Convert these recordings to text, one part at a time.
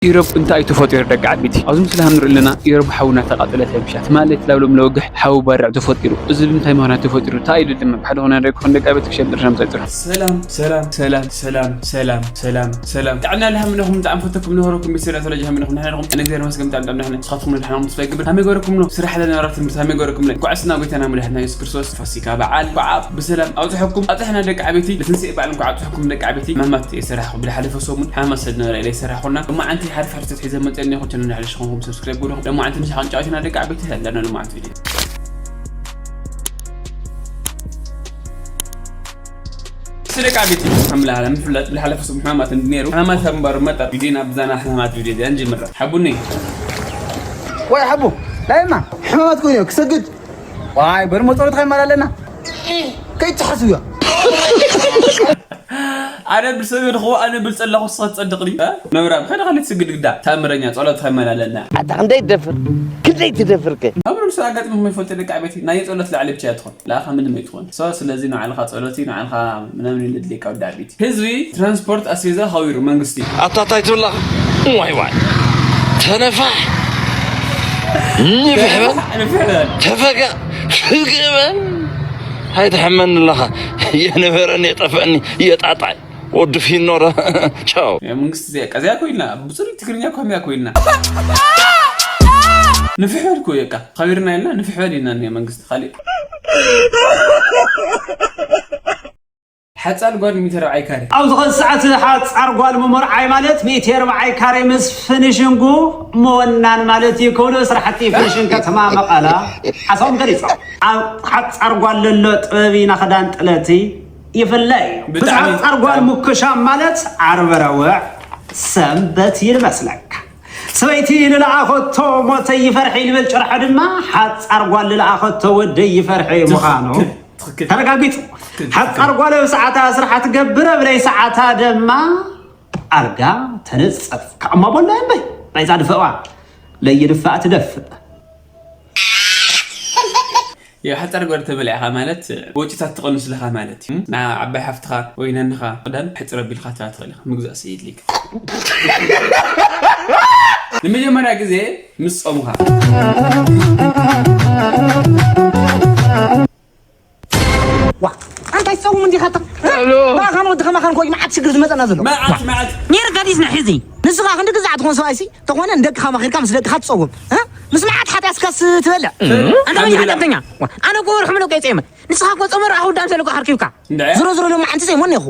ኢሮብ እንታይ እዩ ተፈጢሩ ደቂ ዓበይቲ? ኣብዚ ምስሊ ከም ንርኢ ኣለና ኢሮብ ሓዊ እናተቃጠለት እያ ምሻ። ትማሊ ትላብሎም ለወግሕ ሓዊ ባርዕ ተፈጢሩ። እዚ ብምንታይ ምኽንያት ተፈጢሩ? እንታይ ኢሉ ድማ ብሓደ ኾነ ደቂ ኾን ደቂ ዓበይቲ ክሸም ጥርሻ ምሳይ ጥሩ። ሰላም ሰላም ሰላም ሰላም ሰላም ሰላም ሰላም። ጥዕና ለሃምነኹም ብጣዕሚ ፈተኩም ነበረኩም ቤተሰብ ናተለጅ ሃምነኹም ንሕና ኹም። ኣነ እግዚኣብሔር መስገን ብጣዕሚ ብጣዕሚ ንሕና ንስኻትኩም ንሕና ኹም ተስፋ ይገብር። ሃመይ ገረኩም ሎ ስራሕ ለነበራ ትምህርቲ ሃመይ ገረኩም ለ ኳዕስና ጎይታና መድሕና የሱስ ክርስቶስ ፋሲካ በዓል ኳዓ ብሰላም ኣውፅሐኩም ኣፅሕና ደቂ ዓበይቲ። ለትንስኤ በዓል እንኳ ኣውፅሐኩም ደቂ ዓበይቲ። ሕማማት የሰራሕኹ ብዝሓለፈ ሰሙን ሕማማት ሰድነበረ ኢለ ይሰራሕኹና። እሞ ዓንቲ ሓርፍ ሓርፍ ተትሒዘ መፀ እኒኹ ቸነል ንሕለሽ ኹንኩም ሰብስክራይብ ጉድኹም። ደሞ ዓንቲ ንስሓ ቅንጫዊትና ደቂ ዓበይቲ ኣለና ሎም ዓንቲ ቪድዮ። ስደቂ ዓበይቲ ሓምላ ምፍላጥ ብዝሓለፈ ሰሙን ሕማማት እንዲ ነይሩ። ሕማማት ካብ ምባሩ መጠር ቪድዮና ብዛና ሕማማት ቪድዮ እዚኣ ንጅምራ። ሓቡኒ። ወይ ሓቡ ላይማ ሕማማት ኮይኑ ክሰግድ ዋይ በርሞ ጸሎት ከይማል ኣለና ከይትሓስብዮ ኣነ ብሰገድኹ ኣነ ብልጸላኹ ስኻ ትጸድቕኒ ነብራ ብኸደ ኸለ ትስግድ ግዳ ታምረኛ ጸሎት ከይማል ኣለና። ኣታ ክንደይ ትደፍር ክንደይ ትደፍር ከ? ኣብ ርእሱ ኣጋጥሚ ይፈልጥ ደቂ ዓበይቲ ናይ ጸሎት ላዕሊ ብቻ እያ ትኾን። ለኣኻ ምንም ኣይትኾን። ሶ ስለዚ ንዓልኻ ጸሎት እዩ ንዓልኻ ምናምን እዩ ዘድልየካ ወዲ ዓበይቲ። ህዝቢ ትራንስፖርት ኣስቤዛ ኸቢሩ መንግስቲ። ኣታ ታይ ትብላ? ዋይ ዋይ ተነፋሕ ንፍሕ በል ተፈገ ፍግእ በል ኣይትሕመኒ ኣለኻ። የነበረኒ የጠፍአኒ የጣጣይ ወዲ ፊኖ ቻው። መንግስቲ እዚኣ ቀዚያ ኮይና ብፅሩይ ትግርኛ ኮሚያ ኮይና ንፍሕ በል እኮ በቃ ኸቢርና ኢልና ንፍሕ በል ኢልና እኒኦ መንግስቲ ካሊእ ሓፃር ጓል ሚእቲ ኣርብዓይ ካሬ። ኣብ ዝኾነ ሰዓት ሓፃር ጓል ምምርዓይ ማለት ሚእቲ ኣርብዓይ ካሬ ምስ ፍኒሽንጉ ምወናን ማለት እዩ ክብሉ ስራሕቲ ፍኒሽንግ ከተማ መቐለ ሓሳቦም ገሊፆም። ኣብ ሓፃር ጓል ለሎ ጥበብ ኢና ክዳን ጥለቲ ይፍለ እዩ። ምስ ሓፃር ጓል ምኩሻም ማለት ዓርቢ ረቡዕ ሰንበት ይመስለካ። ሰበይቲ ልለኣኸቶ ሞተይ ይፈርሒ ልብል ጭርሖ ድማ ሓፃር ጓል ልለኣኸቶ ወደይ ይፈርሒ ምዃኑ ተረጋጊጹ። ሓጻር ጓል ኣብ ሰዓታ ስራሓ ትገብር፣ ኣብ ለይ ሰዓታ ድማ ኣልጋ ተነጽፍ። ከኣማ ቦላ እምበይ ናይዛ ድፍእዋ ለይድፋእ ትደፍእ። የው ሓጻር ጓል ተበሊዕኻ ማለት ወጪታት ትቐንስልኻ ማለት እዩ። ንዓባይ ሓፍትኻ ወይ ነንኻ ክዳን ሕጽር ኣቢልካ ትብላ ትኽእል ኢኻ። ምግዛእ ስኢድሊካ ንመጀመርያ ግዜ ምስ ጾምኻ ዋ ኣንታይ ጸውም እንዲኻ ተ ባኻን ወዲ ከማኻን ኮይ መዓት ሽግር ዝመጸና ዘሎ መዓት መዓት ኔርካ ዲስ ንሕዚ ንስኻ ክንዲ ግዛዕ ትኾን ሰብኣይሲ ተኾነ ንደቅኻ መኺርካ ምስ ደቅኻ ትጸውም እ? ምስ መዓት ሓጢኣስካስ ትበልዕ ኣንታ መን ሓጢኣተኛ ኣነ እኮ ወርሒ ምለቆ የጸየመ ንስኻ እኮ ጸመር ኣኹዳም ዘለቆ ሓርኪብካ ዝሮ ዝሮ ሎማዓንቲ ጸይሞኒ ኢኹ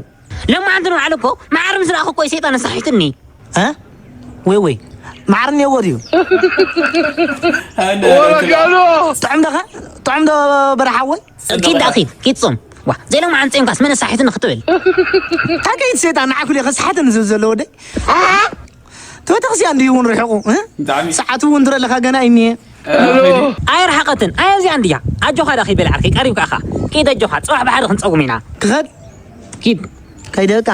ሎማዓንቲ ንባዕሉ እኮ መዓር ምስ ረኣኹ እኮ ሰይጣን ኣሳሒትኒ እ ወይ ወይ መዓር እኒአዎ ድዩ ጥዑም ዶ ጥዑም ዶ በረሓወይ ኪድ ዳ ኪድ ኪድ ጾም ዋ ዘይሎም ዓንፀይምካስ መን ኣሳሒትኒ ክትብል ታከይት ሰይጣን ንዓኩል ከስሓትኒ ዝብል ዘሎ ወደይ ተበተኽስያ እንድዩ እውን ርሕቑ ሰዓት እውን ድረለኻ ገና እኒየ ኣይረሓቐትን ኣየ እዚኣ እንድያ ኣጆኻ ዳ ኪድ በል ዓርከይ ቀሪብካ ኢኻ ኪድ ኣጆኻ ፅባሕ ብሓደ ክንፀጉም ኢና ክኸድ ኪድ ከይደ በቃ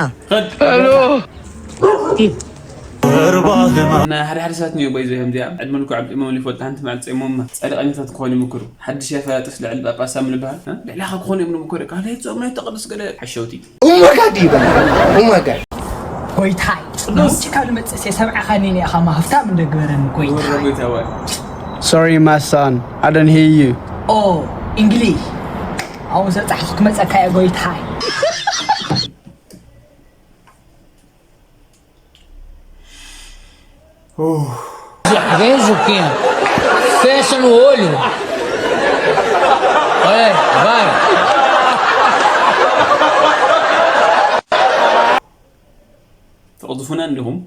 ኪድ ሓደ ሓደ ሰባት ንዮ ባይዞ እዮም እዚኣ ዕድመ ልኩ ዓብጢሞም ይፈልጡ ሓንቲ መዓልቲ ጸይሞማ ጸደቀኛታት ክኾኑ ይምክሩ ሓድሽ ያፈላጥስ ልዕሊ ጳጳስ ሳም ልበሃል ልዕላኻ ክኾኑ እዮም ንምክሩ ካልኣይ ጾም ናይ ተቐድስ ገለ ሓሸውቲ Oh my god ይበል Oh my god ጎይታይ ጽቡቅ ካብ ልመጽእ ሰብዓኻኒ ኢኻ ማህፍታም እንደግበረኒ ጎይታይ Sorry my son, I don't hear you. ኦ እንግሊሽ ኣሁን ሰብጻሕቱ ክመጸካ እየ ጎይታይ Veja o que? Fecha no olho. Olha aí, vai. ትቕዝፉና እንዲኹም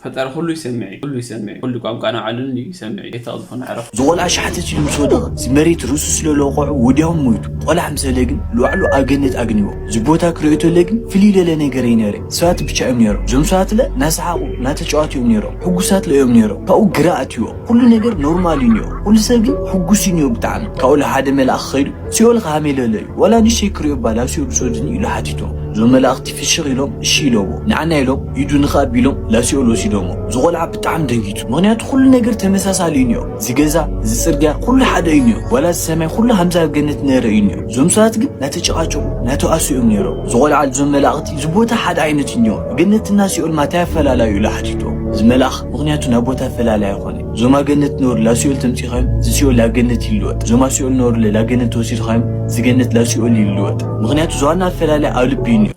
ፈጣሪ ኩሉ ይሰምዕ እዩ፣ ኩሉ ይሰምዕ እዩ፣ ኩሉ ቋንቋ ንባዕሉ እንድዩ ይሰምዕ እዩ። ኣይተቕዝፉና ዕረፉ። ዝቖልዓ ሸሓተት ኢሉ ምስ ወደቐ፣ እዚ መሬት ርእሱ ስለ ለወቐዖ ወዲያው ሞይቱ። ቆልዓ ምስ ኣለ ግን ንባዕሉ ኣብ ገነት ኣግንይዎ። እዚ ቦታ ክርእዮ ተለ ግን ፍልይ ለለ ነገር ኣይነበረ። ሰባት ብቻ እዮም ነይሮም። እዞም ሰባትለ እናሰሓቑ እናተጫወቱ እዮም ነይሮም። ሕጉሳትለ እዮም ነይሮም። ካብኡ ግራ ኣትይዎ። ኩሉ ነገር ኖርማል እዩ ነይሩ። ኩሉ ሰብ ግን ሕጉስ እዩ ነይሩ ብጣዕሚ። ካብኡ ለሓደ መልኣኽ ኸይዱ ሲኦል ከሃመይ ለለ እዩ። ዋላ ንእሽተይ ክርእዮ እባ ናብ ሲኦል ውሰዱኒ ኢሉ ሓቲትዎ። እዞም መላእኽቲ ፍሽኽ ኢሎም እሺ ኢሎሞ። ንዓና ኢሎም ኢዱ ንኸ ኣቢሎም ላሲኦል ወሲዶሞ። እዚ ቖልዓ ብጣዕሚ ደንጊጹ። ምኽንያቱ ኩሉ ነገር ተመሳሳሊ እዩ እኒኦ። እዚ ገዛ፣ እዚ ጽርግያ፣ ኩሉ ሓደ እዩ እኒኦ። ዋላ እዚ ሰማይ ኩሉ ሃምዛ ኣብ ገነት ነረ እዩ እኒኦ። እዞም ሰባት ግን ናተጨቓጨቑ፣ ናተኣስኡ እዮም ነይሮም። እዚ ቖልዓ ልዞም መላእኽቲ እዚ ቦታ ሓደ ዓይነት እዩ እኒኦ። ገነትና ሲኦል ማታይ ኣፈላላዩ ኢሉ ሓቲትዎም። እዚ መልኣኽ ምኽንያቱ ናብ ቦታ ኣፈላላይ ኣይኮነ። እዞም ኣብ ገነት ነሩ ላሲኦል ተምጺኻዮም፣ እዚ ሲኦል ላገነት ይልወጥ። እዞም ኣብ ሲኦል ነሩ ላገነት ተወሲድኻዮም፣ እዚ ገነት ላሲኦል ይልወጥ። ምኽንያቱ እዚ ዋና ኣፈላላይ ኣብ ልቢ እዩ እኒኦ።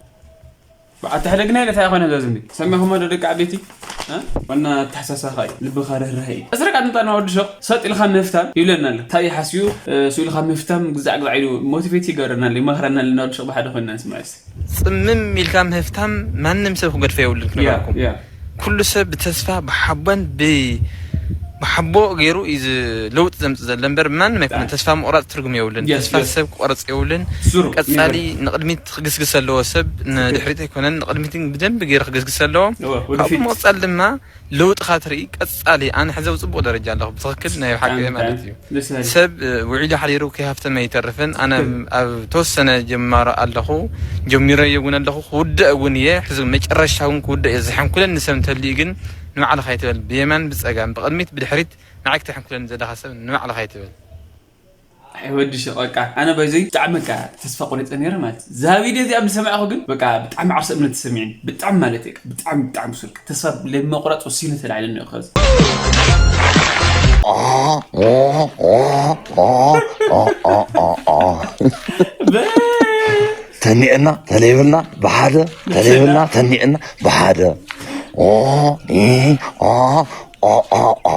በዓል ተሕደግና ኢለ እንታይ ኣይኮነ ዘዝኒ ሰሚዕኹሞ ዶ ደቂ ዓበይቲ? እ? ዋና ኣተሓሳሳኻ እዩ፣ ልብኻ ርህራሄ እዩ። እስረ ቃጥንጣ ንወዲ ሸቕ ሰጥ ኢልካ ምፍታም ይብለና ኣሎ። እንታይ ሓስዩ፣ እ፣ ስኡ ኢልካ ምፍታም ግዛዕ ግዛዕ ኢሉ ሞቲቬት ይገብረና ኣሎ፣ ይመኽረና ኣሎ። ንወዲ ሸቕ ብሓደ ኮይንና ንስማዕ እስቲ። ጽምም ኢልካ ምህፍታም ማንም ሰብ ክገድፎ የብሉን ክነግረኩም። ያ። ኩሉ ሰብ ብተስፋ ብሓቦን ብ-፣ ብሓቦ ገይሩ እዩ ዝ-፣ ለውጢ ዘምጽእ ዘሎ እምበር ማንም ኣይኮነን። ብጣዕሚ። ተስፋ ምቑራጽ ትርጉም የብሉን። የስ፣ ተስፋ የስ። ሰብ ክቆርጽ የብሉን። ሱሩ፣ ቀጻሊ ኔቨር። ንቕድሚት ክግስግስ ኣለዎ። ሰብ ንድሕሪት ኣይኮነን፣ ንቕድሚት ግን ብደንቢ ገይሩ ክግስግስ ኣለዎ። እወ፣ ካብኡ ወደፊት። ምቕጻል ድማ ለውጥኻ ትርኢ። ቀጻሊ ኣነ ሕዚ ኣብ ጽቡቕ ደረጃ ኣለኹ። ብትኽክል ናይ ብሓቂ ብጣዕሚ፣ ማለት ብጣዕሚ። እዩ። ደስ ይላል። ሰብ፣ እ፣ ውዒሉ ሓዲሩ ከይሃፍተመ ኣይተርፍን። ኣነ ትክክል። ኣብ ተወሰነ ጀማሮ ኣለኹ፣ ጀሚረዮ እውን ኣለኹ፣ ክውድእ እውን እየ። ሕዚ መጨረሻ እውን ክውድእ እየ። ዝሐንኩለኒ ሰብ እንተልዩ ግን ንባዕልኻ ኣይትበል። ብየማን ብጸጋም፣ ብቕድሚት ብድሕሪት ንዓይ ክተሐንኩለኒ ዘለኻ ሰብ ንባዕልኻ ኣይትበል። ኣይ ወዲ ሸቕ፣ በቃ ኣነ ባይዘይ ብጣዕሚ በቃ ተስፋ ቆሪጸ ነይረ ማለት እዩ። እዛ ቪድዮ እዚኣ ምስ ሰማዕኩ ግን በቃ ብጣዕሚ ዓርሰ እምነት ተሰሚዕኒ። ብጣዕሚ ማለት እዩ። ብጣዕሚ፣ ብጣዕሚ ብሱል። ተስፋ ለመቁረጽ ወሲነ ተላዒለኒ እዩ ከዚ። በ- ተኒዕና ተለይብልና ብሓደ፣ ተለይብልና ተኒዕና ብሓደ። ኦ፣ ኢ፣ ኦ፣ ኦ፣ ኦ፣ ኦ።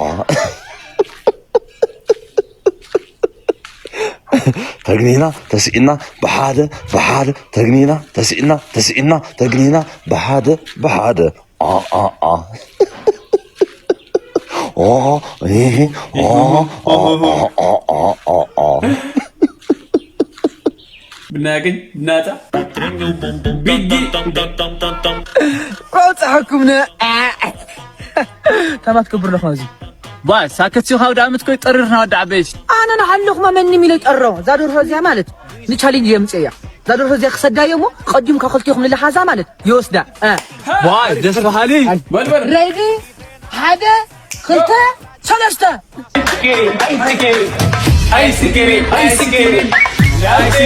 ተግኒና ተስኢና ብሓደ፣ ብሓደ። ተግኒና ተስኢና ተስኢና ተግኒና ብሓደ፣ ብሓደ። ኦ፣ ኦ፣ ኦ። ኦ፣ ኦ፣ ኦ፣ ኦ፣ ኦ፣ ኦ፣ ኦ። ብናገኝ ብናታ ቢጊ። ኣውፅሐኩም ነ ተማት ክብር ለኹም እዚ ባ ሳከት ሲኻ ወደ ኣመት ኮይ ጠሪርና ወደ ዓበይሽ ኣነ ንሃለኹማ መን ሚለ ይጠሮ እዛ ደርሆ እዚኣ ማለት ንቻሌንጅ የምፅእ እያ እዛ ደርሆ እዚኣ ክሰዳ እየ እሞ ቀዲምካ ክልቲኹም ንልሓዛ ማለት ይወስዳ እ። ዋይ ደስ በሃሊ በልበል ሬዲ ሓደ ክልተ ሰለስተ ኣይስክሪም ኣይስክሪም ናብቲ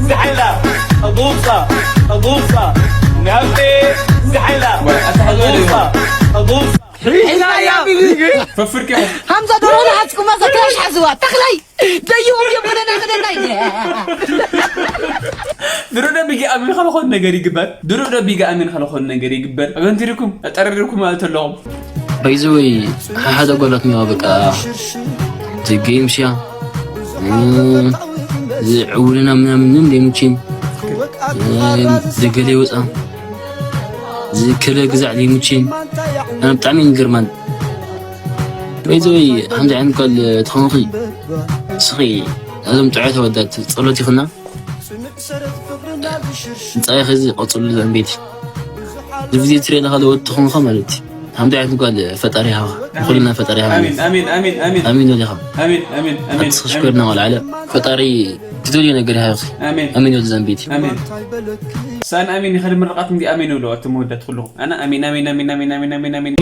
ዝሓላ ኣጉብሳ ኣጉብሳ ናብቲ ዝሓላ ኣጉብሳ ኣጉብሳ ሒዝናያ ፈፍርቂ ሃምዛ ደሮ ዝሓዝኩማ እዛ ክላሽ ሓዝዋ ተኽላይ ደይዎም እዮም ክደና ክደና ኢለ ድሮ ደቢጊ ኣሚንካ ዝኾን ነገር ይግበር ድሮ ደቢጊ ኣሚንካ ዝኾን ነገር ይግበር ኣገንቲርኩም ኣጠረሪርኩም ማለት ኣለኹም ባይዘወይ ሓደ ጓላት ሚዋ በቃ ትገይም ሽያ ዝዕውልና ምናምን ምንም ደይምችን ዝገለ ይወፃ ዝከለ ግዛዕ ደይምችን ኣነ ብጣዕሚ ንገርማን ባይዘወይ ሓንቲ ዓይነት ጓል ትኾንኺ እስኺ እዞም ጥዑያት ኣወዳት ጸሎት ይኹና ንጻይ ኸዚ ቀጽሉ ዘንቤት ዝብዚ ትሬ ለኻ ለወጥ ትኾንኻ ማለት እዩ ሓምቲ ዓይነት ጓል ፈጣሪ ሃኻ ንኹልና ፈጣሪ ሃኻ ኣሚን ኣሚን ኣሚን ኣሚን ኣሚን ወሊኻ ኣሚን ኣሚን ኣሚን ኣትስኽሽኮርና ቆልዓለ ፈጣሪ ትደልዮ ነገር ይሃብኺ ኣሚን ኣሚን ወዲ ዘንቤት ኣሚን ሳን ኣሚን ይኸል ምርቃት እንዲ ኣሚን ይብሉ ኣቱም ወዳት ኩልኹም ኣነ ኣሚን ኣሚን ኣሚን ኣሚን ኣሚን ኣሚን ኣሚን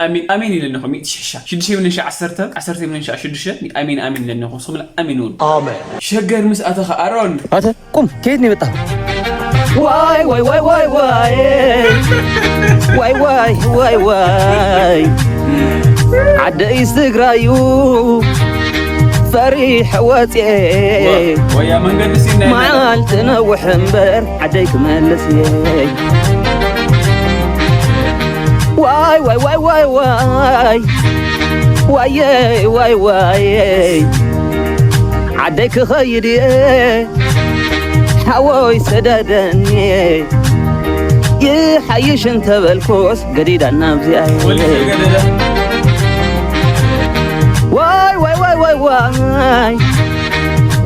ኣሚን ኣሚን ኢለንኹም ሚእቲ ሽሻ ሽዱሽተ ሚሊዮን ሺ ዓሰርተ ዓሰርተ ሚሊዮን ሺ ሽዱሽተ ኣሚን ኣሚን ኢለንኹም ስኹም ኣሚን ይብሉ ኣሜን ሸገር ምስ ኣተኻ ኣሮን ኣተ ቁም ከየት ነው የመጣኸው? ዋይ ዋይ ዋይ ዋይ ዋይ ዋይ ዋይ ዋይ ዋይ ዓደይስ ትግራዩ ፈሪሐ ወፅኤ ወያ መንገዲ ሲናይ መዓልቲ ነውሕ እምበር ዓደይ ክመልስ እየ ዋይ ዋይ ዋይ ዋይ ዋይ ዋየ ዋይ ዋየ ዓደይ ክኸይድ እየ ሓወይ ሰደደኒ ይሓይሽ እንተበልኩስ ገዲዳ ናብዚኣ ዋይ ዋይ ዋይ ዋይ ዋይ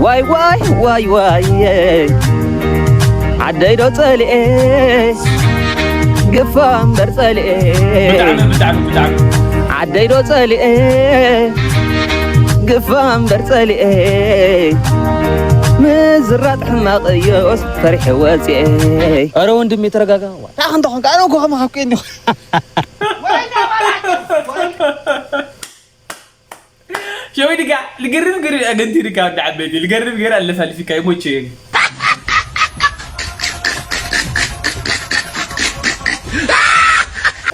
ዋይ ዋይ ዋይ ዋይ ዓደይ ዶ ጸልኤ ግፋ እምበር ጸልኤ ብጣዕሚ ብጣዕሚ ብጣዕሚ ዓደይ ዶ ጸልኤ ግፋ እምበር ጸልኤ ምዝራጥ ሕማቕ እዮስ ፈሪሐ ወፅኤ። ኧረ ወንድሜ ተረጋጋ። ዋ፣ ታኸ እንተኾንካ ኣነ እኮ ከማኻ እኮ እየ እንዲኹ። ሸዊድካ ልገርም ገር ኣገንቲ ድካ ወዲ ዓበይቲ ልገርም ገር ኣለፋልፊካ ይሞቼ።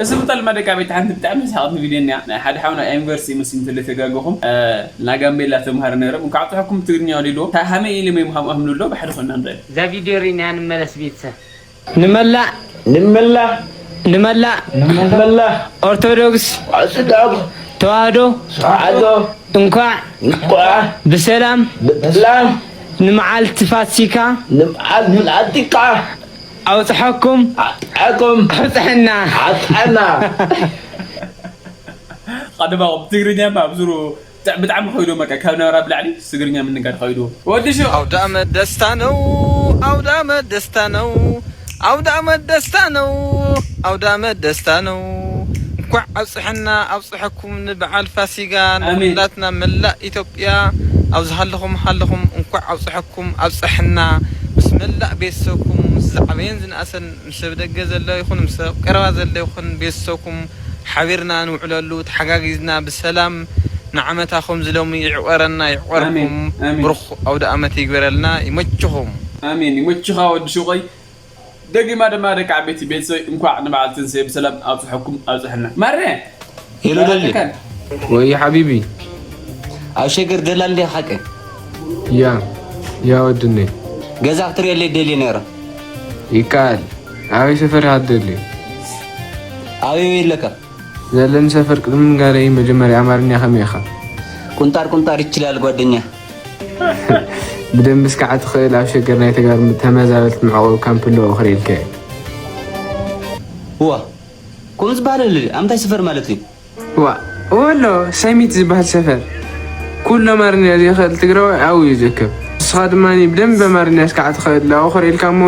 እዚ ምጣል ማደቃ ቤት ሓንቲ ብጣዕሚ ሰሓቕቲ ቪድዮ እኒኣ። ናይ ሓደ ሓው ናይ ዩኒቨርሲቲ መስል እንተለተጋገኹም፣ እ፣ ና ጋምቤላ ተምሃሮ ነይሮም። እንኳዕ ኣብፅሐኩም ትግርኛ ወዲድዎ። ታ ሃመይ ኢለ መይ ምሃም ኣህምሉ ኣሎ፣ ባሕሪ ኮይና ንረአ። እዛ ቪድዮ ሪእና ንመለስ ቤተሰብ። ንመላእ ንመላእ ንመላእ ንመላእ ኦርቶዶክስ ኦርቶዶክስ ተዋህዶ ተዋህዶ እንኳዕ እንኳዕ ብሰላም ብሰላም ንመዓልቲ ፋሲካ ንመዓልቲ ፋሲካ ኣውፅሐኩም ኣውፅሐኩም ኣውፅሐና። ኣውፅሐና። ቀደማኹም ትግርኛ ማብዝሩ ብጣ-፣ ብጣዕሚ ከይዱ በቃ ካብ ናብራ ብላዕሊ ትግርኛ ምንጋር ከይዱ። ወዲ ሹ። ኣውደ ዓመት ደስታ ነው፣ ኣውደ ዓመት ደስታ ነው፣ ኣውደ ዓመት ደስታ ነው፣ ኣውደ ዓመት ደስታ ነው። እንኳዕ ኣብፅሐና ኣብፅሐኩም ንበዓል ፋሲጋ። ኣሜን። ንኩላትና መላእ ኢትዮጵያ ኣብ ዝሃለኹም ሃለኹም እንኳዕ ኣብፅሐኩም ኣብፅሐና። ምስ መላእ ቤተሰብኩም ምስ ዝዓበየን ዝነኣሰን ምስ ኣብ ደገ ዘሎ ይኹን ምስ ኣብ ቀረባ ዘሎ ይኹን ቤተሰብኩም ሓቢርና ንውዕለሉ፣ ተሓጋጊዝና ብሰላም ንዓመታ ከምዚ ሎሚ ይዕቆረና፣ ይዕቆርኩም። ኣሜን፣ ኣሜን። ብሩኽ ኣውደ ዓመት ይግበረልና፣ ይመችኹም። ኣሜን፣ ይመችኻ ወዲ ሹቐይ። ደጊማ ድማ ደቂ ዓበይቲ ቤተሰብ እንኳዕ ንበዓል ትንሳኤ ብሰላም ኣብፅሐኩም፣ ኣብፅሐና። ማረ! ሄሎ ደሊ። ተባረከን። ወይ ሓቢቢ። ኣብ ሸገር ደላል እንዲኻ ሓቂ? ያ፣ ያ ወድነይ። ገዛ ክትርእየለይ ደልየ ነይረ። ይከኣል። ኣበይ ሰፈር ኢኻ ትደሊ? ኣበይ ኣለካ? ዘለኒ ሰፈር ቅድሚ ምንጋረይ መጀመርያ ኣማርኛ ከመይ ኢኻ? ቁንጣር ቁንጣር ይችላል ጓደኛ። ብደንቢ እስካዕ ትኽእል ኣብ ሸገር ናይ ተጋሩ ተመዛበልቲ መዕቆቢ ካምፕ ኣለዎ ክርእየልካ እየ። እዋ፣ ከምኡ ዝበሃል ኣሎ ድዩ? ኣብ ምንታይ ሰፈር ማለት እዩ? ዋ፣ ወሎ ሰሚት ዝበሃል ሰፈር። ኩሉ ኣማርኛ ዘይኽእል ትግራዋይ ኣብኡ እዩ ዝእከብ። ንስኻ ድማ ብደንቢ ኣማርኛ እስካዕ ትኽእል ኣብኡ ክርእየልካ እሞ፣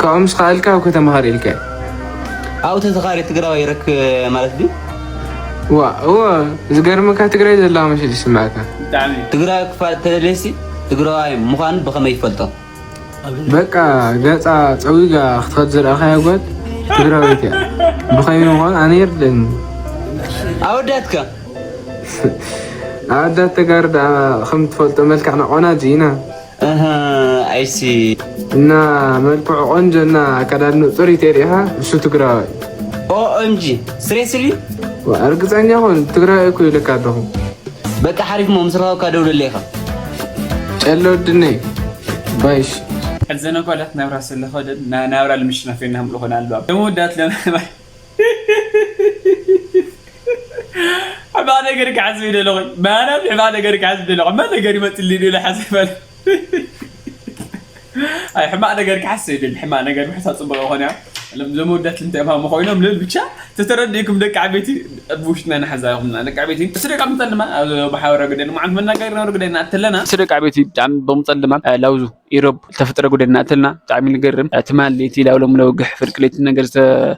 ካብኦም ዝኸኣልካ ኣብ ከተማ ከርእየልካ እየ። ኣብኡ ተዘኻሪ ትግራዋይ ይረክ ማለት ድዩ? ዋ፣ እወ፣ ዝገርመካ ትግራይ ዘለኻ መሲሉ ይስምዓካ። ብጣዕሚ። ትግራይ ክፋል ተደልየሲ ትግራዋይ ምዃኑ ብኸመይ ይፈልጦ? በቃ ገጻ ጸዊጋ ክትኸድ ዝረኣኻያ ጓል ትግራወይቲ እያ። ብኸመይ ምዃኑ ኣነ የርድእኒ። ኣወዳትካ? ኣወዳት ተጋሩ ደኣ ከም ትፈልጦ መልክዕና ቆናጁ ኢና። ኣሃ፣ I see። እና መልክዑ ቆንጆ እና ኣከዳድንኡ ጽሩይ ተሪኢኻ፣ እሱ ትግራዋይ። O M G፣ seriously? ዋ፣ እርግጸኛ ኹን፣ ትግራዋይ እኮ ኢለካ ኣለኹ። በቃ ሓሪፍ እሞ ምስ ረኸብካ ደውለለይ ኢኻ። ጨለ ወድነይ፣ ባይሽ። ሕዘነ ጓላት ናብራ ስለ ኸደን፣ ና-፣ ናብራ ልምሽናፍ የናምሉ ኾነ ኣለዋ። ደሞ ወዳት ለማ-፣ ሕማቕ ነገር ክሓስብ ይደለኹ። ማርያም፣ ሕማቕ ነገር ክሓስብ ይደለኹ። ሕማቕ ነገር ይመጽልኒ ኢለ ሓስብ ማለት። ኣይ፣ ሕማቕ ነገር ክሓስብ ይደሊ። ሕማቕ ነገር ምሕሳብ ጽቡቕ ይኾን እያ። ለም-፣ ዘመወዳት ልምታይ ምዃኑ ኮይኖም ልብል ብቻ ተተረዲእኩም ደቂ ዓበይቲ ኣብ ውሽጥና ንሓዛ ይኹምና። ደቂ ዓበይቲ፣ እሱ ደቂ ዓበይቲ ድማ ኣብ ማሕበራዊ ጉዳይ ንመዓልቲ መናገሪ ነብሪ ጉዳይ እናእተለና። እሱ ደቂ ዓበይቲ ብጣዕሚ ብምጸል ድማ፣ እ፣ ላውዙ ኢሮብ ዝተፈጠረ ጉዳይ እናእተልና ብጣዕሚ ዝገርም። ትማል ለይቲ ላውሎም ለውግሕ ፍርቂ ለይቲ ነገር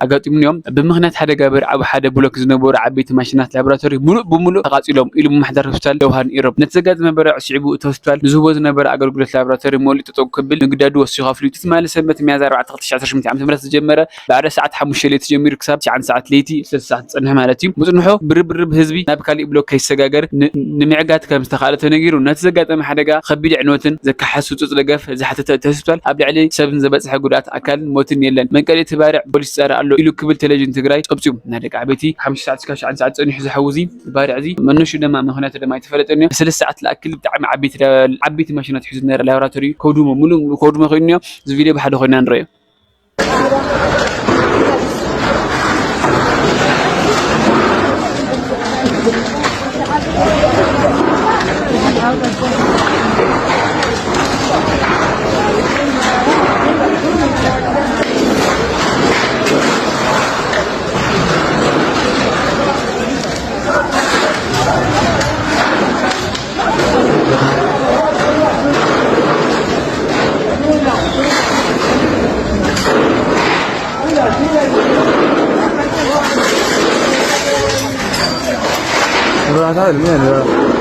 ኣጋጢሙኒ እዮም። ብምኽንያት ሓደጋ በርዕ ኣብ ሓደ ብሎክ ዝነበሩ ዓበይቲ ማሽናት ላቦራቶሪ ሙሉእ ብሙሉእ ተቓጺሎም ኢሉ ምምሕዳር ሆስፒታል ዮውሃን ኢሮብ። ነቲ ዘጋጠመ በርዕ ስዒቡ እቲ ሆስፒታል ንዝህቦ ዝነበረ ኣገልግሎት ላቦራቶሪ መሊኡ ጠጠው ክብል ምግዳዱ ወሲኹ ኣፍሊጡ። ትማሊ ሰንበት ሚያዝያ ኣርባዕተ ክልተ ሺሕ ዓሰርተ ሸሞንተ ዓመተ ምህረት ዝጀመረ ባዕደ ሰዓት ሓሙሽተ ለይቲ ጀሚሩ ክሳብ ትሽዓተ ሰዓት ለይቲ ሰለስተ ሰዓት ዝጸንሐ ማለት እዩ። ምጽንሖ ብርብርብ ህዝቢ ናብ ካሊእ ብሎክ ከይሰጋገር ን-፣ ንምዕጋት ከም ዝተኻእለ ተነጊሩ። ነቲ ዘጋጠመ ሓደጋ ከቢድ ዕንወትን ዘከሓሱ ህጹጽ ደገፍ ዝሓተተ እቲ ሆስፒታል ኣብ ልዕሊ ሰብን ዝበጽሐ ጉድኣት ኣካልን ሞትን የለን። መንቀሊ እቲ ባርዕ ፖሊስ ይጻረ ኣሎ ኢሉ ክብል ቴሌቪዥን ትግራይ ጸብጺቡ። ናይ ደቂ ዓበይቲ ሓሙሽተ ሰዓት እስካብ ትሽዓተ ሰዓት ጸኒሑ ዝሓውዚ ባርዕ እዚ መነሹ ድማ ምኽንያቱ ድማ ኣይተፈለጠን እዩ። ሰለስተ ሰዓት ዝኣክል ብጣዕሚ ዓበይቲ ዳ-፣ ዓበይቲ ማሽናት ሒዙ ዝነበረ ላቦራቶሪ ከውድሞ፣ ሙሉእ ሙሉእ ከውድሞ ኮይኑ እዩ። እዚ ቪድዮ ብሓደ ኮይና ንርእዮ።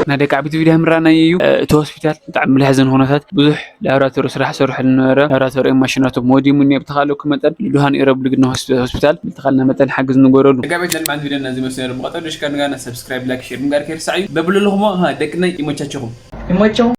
ናይ ደቂ ዓበይቲ ቪድዮ ምራና እዩ። እቲ ሆስፒታል ብጣዕሚ ብልሕ ዘን ኩነታት ብዙሕ ላብራቶሪ ስራሕ ሰርሑ ዝነበረ ላብራቶሪ ማሽናቶም ወዲሙ እኒኦ። ብተኻለኩ መጠን ልዱሃን ይረብሉ ግን ሆስፒታል ብተኻልና መጠን ሓግዝ ንገረሉ። ደቂ ዓበይቲ ለማዓንቲ ቪድዮ ናዚ መስሉ ብቐጠሉ ሽካ ንጋና ሰብስክራይብ ላይክ ሼር ምግባር ከይርሳዕ እዩ። በብሉ ኣለኹሞ ደቅነይ ይመቻችኹም። ይመቸው።